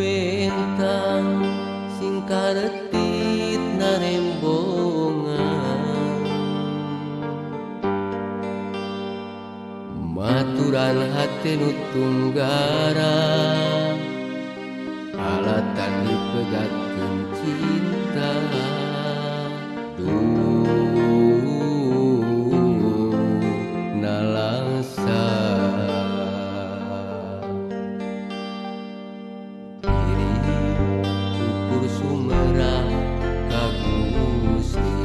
Bentang sing karetit narembongan, maturan hate nu tunggara, alatan dipegatkeun cinta. Duh nalangsa diri ukur sumerah ka Gusti.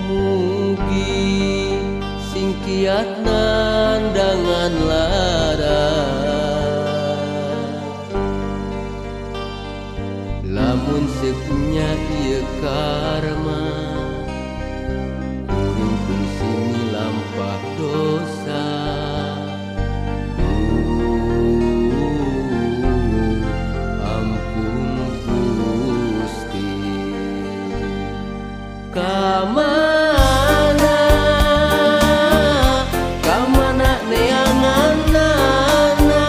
Mugi sing kiat nandangan lara, lamun seunya ieu karma, kuring kungsi milampah dosa. Duh ampun Gusti. Kamana kamana neanganana,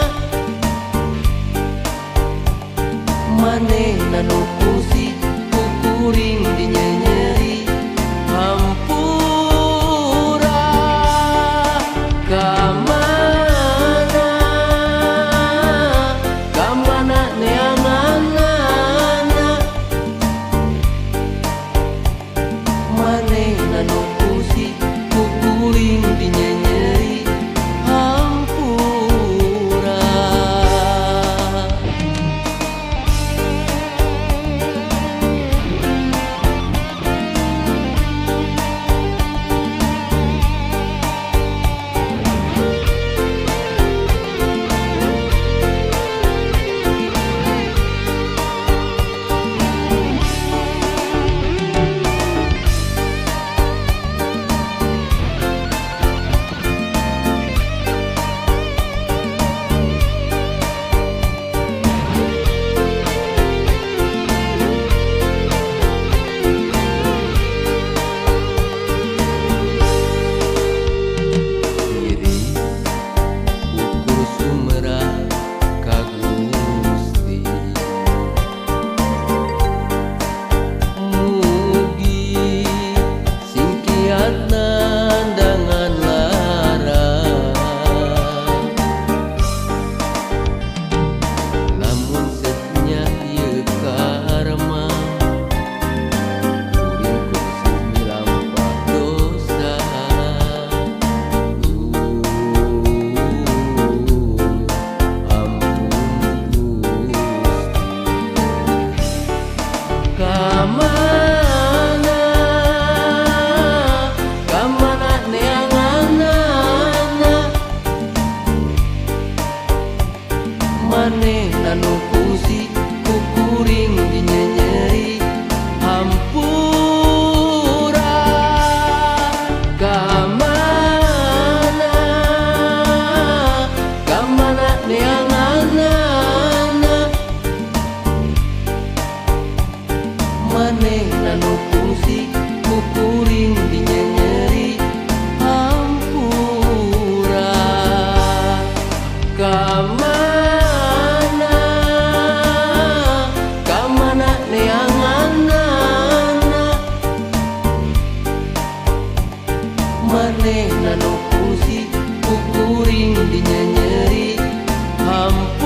manehna nu kungsi ku kuring dinyenyeri hampura. Kamana kamana neanganana, manehna nu kungsi ku kuring dinyenyeri hampura. Diri ukur sumerah ka Gusti. Mugi sing kiat nandangan lara, lamun seunya ieu karma, kuring kungsi milampah dosa. Duh ampun Gusti. Kamana kamana neanganana, manehna nu kungsi ku kuring dinyenyeri hampura. Kamana kamana neanganana, manehna nu kungsi ku kuring dinyenyeri hampura. Kamana kamana neanganana, manehna nu kungsi ku kuring dinyenyeri hampura.